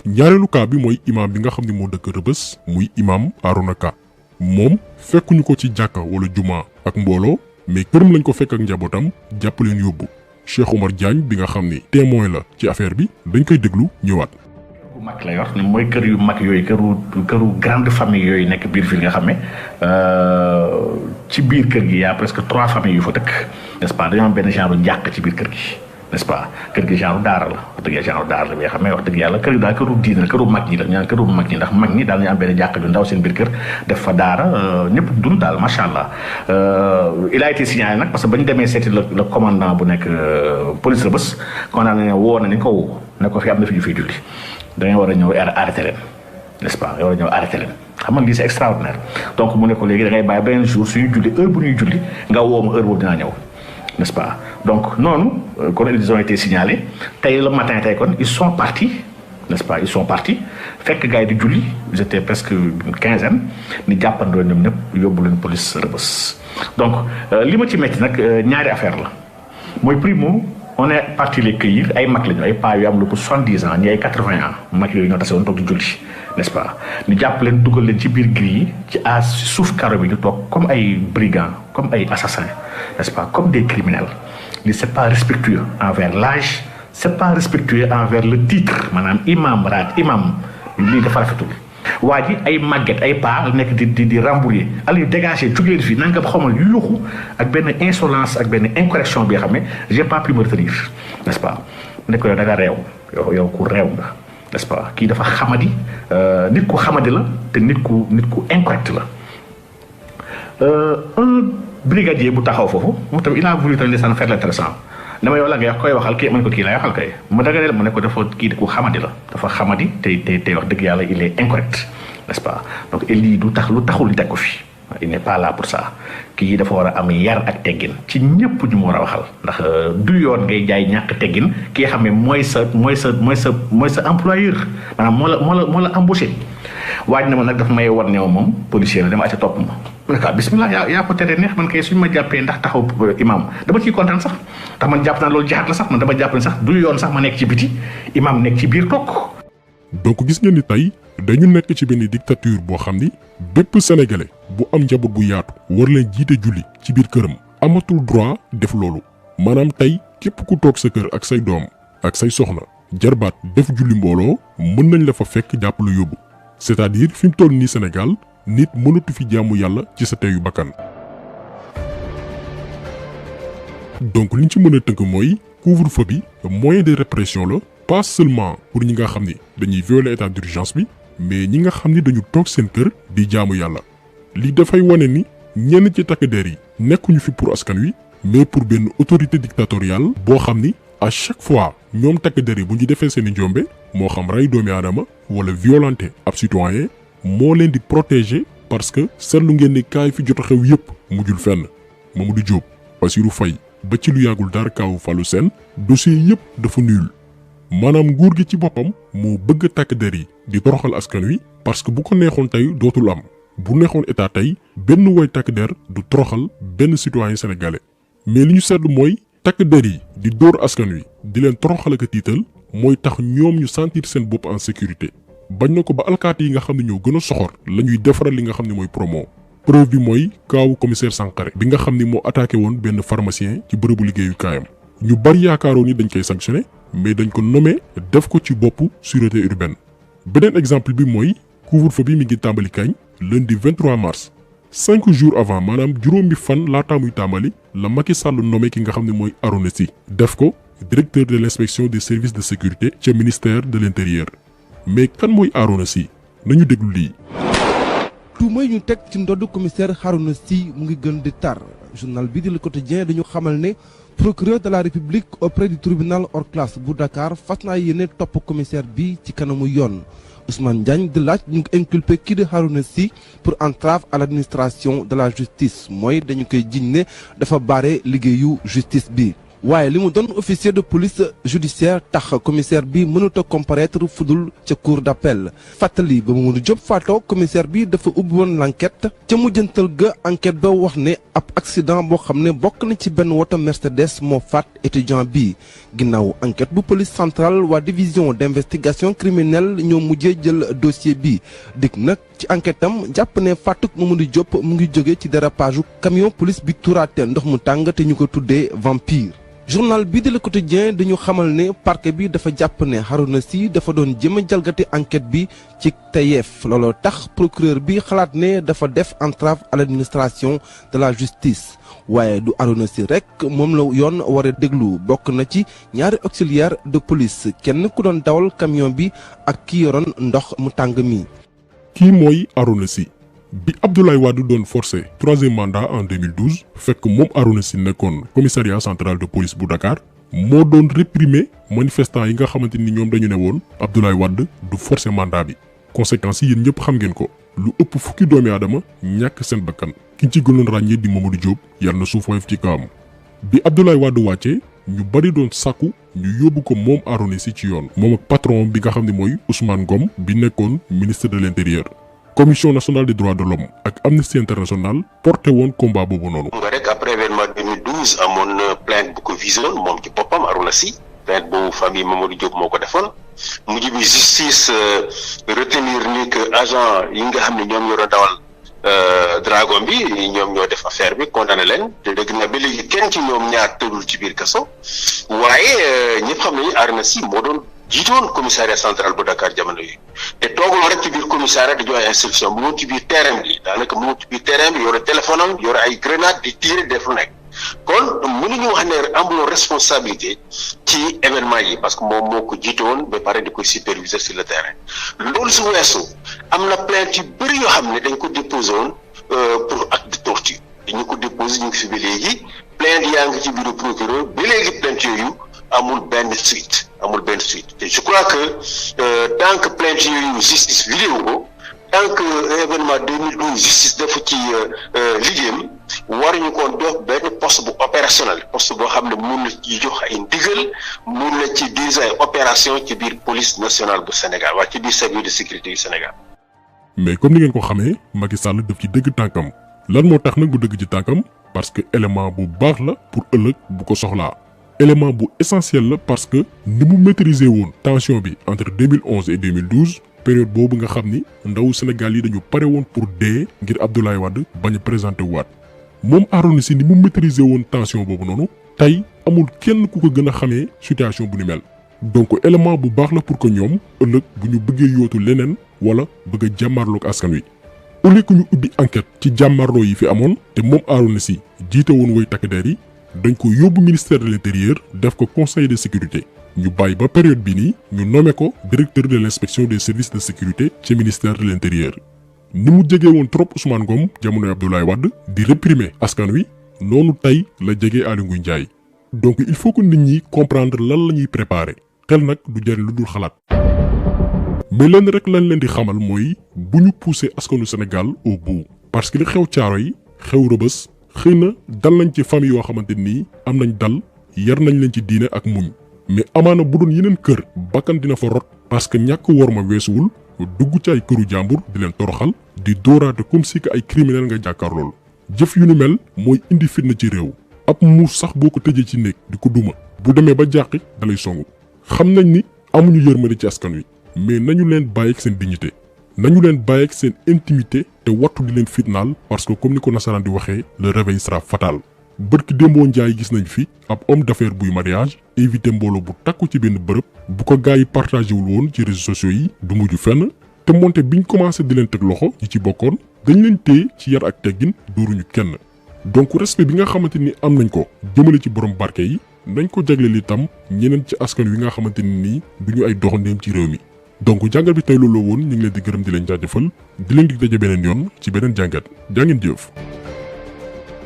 ñaareelu cas bi mooy imam bi nga xam ne moo dëkk Rëbës muy imam Arouna Ka moom fekkuñu ko ci jàkka wala juma ak mbooloo mais këram lañ ko fekk ak njabootam jàpp leen yóbbu Cheikh Oumar Diagne bi nga xam ni témoin la ci affaire bi dañ koy déglu ñëwaat. bu mag la yor ne mooy kër yu mag yooyu këru grande famille yooyu nekk biir fii nga xam ne ci biir kër gi y a presque 3 familles yu fa dëkk n'est-ce pas dañoo am benn genre njàq ci biir kër gi n'est-ce pas kër gi genre daara la wax dëgg genre daara la bi nga xam ne wax dëgg yàlla kër yi daal këru diine la këru mag ñi la ñaan këru mag ñi ndax mag ñi daal ñu am benn jàq ju ndaw seen biir kër def fa daara ñëpp dund daal macha allah il a été signalé nag parce que ba ñu demee seeti le commandant bu nekk police Rebeuss commandant ne woo na ni ko woo ne ko fi am na fi ñu fiy julli da nga war a ñëw arrêté leen n'est-ce pas da nga war a ñëw arrêté leen xam nga lii c'est extraordinaire donc mu ne ko léegi da ngay bàyyi beneen jour suñu julli heure bu ñuy julli nga woo ma heure boobu dinaa ñëw n'est-ce pas donc noonu kon ils ont été signalés tey le matin tey kon ils sont partis n'est-ce pas ils sont partis fekk gars yi di julli ils étaient presque une quinzaine ni jàppandoo ñoom ñëpp yóbbu leen police Rebeuss donc li ma ci metti nag ñaari affaire la mooy primo on est parti les cueillir ay mag lañu ay paa yu am lu pour 70 ans ñi ay 80 ans mag yooyu ñoo tase woon toog di julli n'est-ce pas ñu jàpp leen dugal leen ci biir grille yi ci suuf karo bi ñu toog comme ay brigands comme ay assassins n'est-ce pas comme des criminels li c'est pas respectueux envers l'âge c'est pas respectueux envers le titre maanaam imam lii dafa rafetul waa ji ay màgget ay paa la nekk di rambouiller allez dégager jóge leen fii nanga xamal yu yuuxu ak benn insolence ak benn incorrection bi nga xam ne j'ai pas pu me retenir n'est-ce pas nekk yow da nga réew yow ku réew nga n'est-ce pas kii dafa xamadi nit ku xamadi la te nit ku incorrect la un brigadier bu taxaw foofu moom tamit il a voulu tamit faire l'intéressant dama yow la nga koy waxal kii man ko kii lay waxal kay ma daganeel ma ne ko dafa kii ku xamadi la dafa xamadi te wax dëgg yàlla il est incorrect n'est-ce pas donc lii lu taxul ñu teg ko fi il n'est pas là pour ça kii dafa war a am yar ak teggin ci ñëpp ñu mu war a waxal ndax du yoon ngay jaay ñàkk teggin ki nga xam ne mooy sa employeur maanaam moo la embauché waaj na ma nag daf may war ne moom policier la dama acca topp ma mu ne ko bismillah yaa ko tere neex man kay suñu ma jàppee ndax taxaw imam dama ciy kontaan sax ndax man jàpp naa loolu jaxat la sax man dama jàpp ne sax du yoon sax ma nekk ci biti imam nekk ci biir toog. donc gis ngeen ni tey dañu nekk ci benn dictature boo xam ni bépp sénégalais bu am njaboot bu yaatu war leen jiite julli ci biir këram amatul droit def loolu maanaam tey képp ku toog sa kër ak say doom ak say soxna jarbaat def julli mbooloo mën nañ la fa fekk jàpp lu yóbbu c'est-à-dire fi mu toll nii Sénégal nit mënatu fi jaamu yàlla ci sa teyu bakkan. donc liñ ci mën a tënk mooy couvre-feu bi moyen de répression la pas seulement pour ñi nga xam ni dañuy violer état d'urgence bi mais ñi nga xam ni dañu toog seen kër di jaamu yàlla li dafay wane ni ñenn ci takk der yi nekkuñu fi pour askan wi mais pour benn autorité dictatoriale boo xam ni à chaque fois ñoom takk der yi bu ñu defee seen i njombe moo xam rey doomi aadama wala violenter ab citoyen moo leen di protéger parce que seetlu ngeen ni kaay fi jot a xew yépp mujjul fenn Mamadou Diop Bassirou Faye ba ci lu yàggul dara kaawu Fallou Sène dossier yépp dafa nul maanaam nguur gi ci boppam moo bëgg takk der yi di toroxal askan wi parce que bu ko neexoon tey dootul am bu neexoon état tey benn woy takk der du toroxal benn citoyen sénégalais mais li ñu seetlu mooy takk der yi di dóor askan wi di leen toroxal ak a tiital mooy tax ñoom ñu sentir seen bopp en sécurité bañ na ko ba alkaati yi nga xam ne ñoo gën a soxor la ñuy defaral li nga xam ne mooy promo preuve bi mooy kaawu commissaire Sankharé bi nga xam ni moo attaqué woon benn pharmacien ci bërëbu liggéeyu kaayam ñu bari yaakaaroon ni dañ koy sanctionné mais dañ ko nommé def ko ci boppu sûreté urbaine beneen exemple bi mooy couvre-feu bi mi ngi tàmbali kañ lundi 23 mars 5 jours avant maanaam juróomi fan laataa muy tàmbali la Macky Sall nommé ki nga xam ne mooy Arouna Sy def ko directeur de l'inspection des services de sécurité ca ministère de l'intérieur mais kan mooy Arouna Sy nañu déglu lii. tuuma ñu teg ci ndodd commissaire Arouna Sy mu ngi gën di tar journal bi di Le Quotidien dañu xamal ne procureur de la République auprès du tribunal hors classe bu Dakar fas naa yéene topp commissaire bi ci kanamu yoon Ousmane Diagne di laaj ñu ngi inculpé kii di Arouna Sy pour entrave à l'administration de la justice mooy dañu koy jiñ ne dafa baare liggéeyu justice bi waaye li mu doon officier de police judiciaire tax commissaire bi mënut a comparaître fudul ca cour d'appel fàttali ba Mamadou Diop faatoo commissaire bi dafa ubbi woon l'enquête ca mujjantal ga enquête ba wax ne ab accident boo xam ne bokk na ci benn woto Mercedes moo faat étudiant bi ginnaaw enquête bu police centrale waa division d'investigation criminelle ñoo mujjee jël dossier bi dik nag ci enquête am jàpp ne faatuk Mamadou Diop mu ngi jóge ci dérapage camion police bi tuuraate ndox mu tàng te ñu ko tuddee Vampire. journal bi di Le Quotidien dañu xamal ne parquet bi dafa jàpp ne Harouna Sy dafa doon jëm a jalgati enquête bi ci tayeef looloo tax procureur bi xalaat ne dafa def entrave à l'administration de la justice waaye du Harouna Sy rek moom la yoon war a déglu bokk na ci ñaari auxiliaire de police kenn ku doon dawal camion bi ak ki yoroon ndox mu tàng mi. kii mooy Harouna Sy bi Abdoulaye Wade doon forcé troisième mandat en 2012 fekk moom Harouna Sy nekkoon commissariat central de police bu Dakar moo doon réprimer manifestants yi nga xamante ni ñoom dañu ne woon Abdoulaye Wade du forcé mandat bi conséquences yi yéen ñëpp xam ngeen ko lu ëpp fukki doomi aadama ñàkk seen bakkan ki ci gënoon ràññee di Mamadou Diop yàlla na suuf woyof ci kawam bi Abdoulaye Wade wàccee ñu bari doon sàkku ñu yóbbu ko moom Harouna Sy ci yoon moom ak patron bi nga xam ne mooy Ousmane Ngom bi nekkoon ministre de l'intérieur. Commission nationale des droits de l'homme ak Amnesty International porté woon combat boobu noonu. nga rek après événement 2012 amoon na plainte bu ko visé woon moom ci boppam Harouna Sy plainte boobu famille Mamadou Diop moo ko defoon mujj bi justice retenir ni que agent yi nga xam ne ñoom ñoo doon dawal dragon bi ñoom ñoo def affaire bi condamné leen te dégg na ba léegi kenn ci ñoom ñaar tëddul ci biir kaso waaye ñëpp xam nañu Harouna Sy moo doon jiitoon commissariat central bu Dakar jamono yi te toogul rek ci biir commissariat di joxe instruction mu ngi ci biir terrain bi daanaka mu ngi ci biir terrain bi yore téléphone am yore ay grenade di tirer def lu nekk kon mënuñu wax ne amuloo responsabilité ci événement yi parce que moom moo ko jiite woon ba pare di koy superviser sur le terrain loolu su weesu am na plainte yu bëri yoo xam ne dañ ko déposé woon pour acte de torture dañu ko déposé ñu ngi fi ba léegi plainte yaa ngi ci bureau procureur ba léegi plainte yooyu amul benn suite te je crois que tant que plainte yooyu justice vidéo ko tant que événement 2012 justice dafa ci liggéeyam waruñu ko dox benn poste bu opérationnel poste boo xam ne mun na ci jox ay ndigal mun na ci diriger ay opération ci biir police nationale bu Sénégal waa ci biir service de sécurité yu Sénégal. mais comme ni ngeen ko xamee Macky Sall daf ci dëgg tànkam lan moo tax nag bu dëgg ci tànkam parce que élément bu baax la pour ëllëg bu ko soxlaa. élément bu essentiel la parce que ni mu maîtriser woon tension bi entre 2011 et 2012 période boobu nga xam ni ndawu Sénégal yi dañu pare woon pour dee ngir Abdoulaye Wade bañ a présenté waat moom Harouna Sy ni mu maîtriser woon tension boobu noonu tey amul kenn ku ko gën a xamee situation bu ni mel donc élément bu baax la pour que ñoom ëllëg bu ñu bëggee yootu leneen wala bëgg a jàmmarloog askan wi au lieu que ñu ubbi enquête ci jàmmarloo yi fi amoon te moom Harouna Sy jiite woon way takk der yi dañ ko yóbbu ministère de l'intérieur def ko conseil de sécurité ñu bàyyi ba période bi nii ñu nommé ko directeur de l'inspection des services de sécurité ci ministère de l'intérieur ni mu jegee woon trop Ousmane Ngom jamonoy Abdoulaye Wade di réprimer askan wi noonu tey la jegee Aly Ngouille Ndiaye donc il faut que nit ñi comprendre lan la ñuy préparer xel nag du jariñ lu dul xalaat mais lenn rek lañ leen di xamal mooy bu ñu pousser askanu Sénégal au bout parce que li xew Thiaroye xew Rebeuss xëy na dal nañ ci famille yoo xamante nii am nañ dal yar nañ leen ci diine ak muñ mais amaana bu doon yeneen kër bakkan dina fa rot parce que ñàkk worma weesuwul dugg ci ay këru jàmbur di leen toroxal di dóoraate comme si que ay criminel nga jàkkaar lool jëf yu ni mel mooy indi fitna ci réew ab muus sax boo ko tëjee ci néeg di ko duma bu demee ba jàqi dalay songu xam nañ ni amuñu yërmande ci askan wi mais nañu leen bàyyi ak seen dignité nañu leen bàyyi ak seen intimité te wattu di leen fitnaal parce que comme ni ko nasaraan di waxee le réveil sera fatal bërki démboo njaay gis nañ fi ab homme d'affaires buy mariage invité mbooloo bu takku ci benn bërëb bu ko gars yi partagé wul woon ci réseaux sociaux yi du mujj fenn te moonte biñ commencé di leen teg loxo ñi ci bokkoon dañ leen téye ci yar ak teggin dóoruñu kenn donc respect bi nga xamante ni am nañ ko jëmale ci borom barke yi nañ ko jagleel itam ñeneen ci askan wi nga xamante ni nii duñu ay doxandéem ci réew mi donc jàngat bi tey loolu woon ñu ngi leen di gërëm di leen jaajëfal di leen dig daje beneen yoon ci beneen jàngat jaa ngeen jëf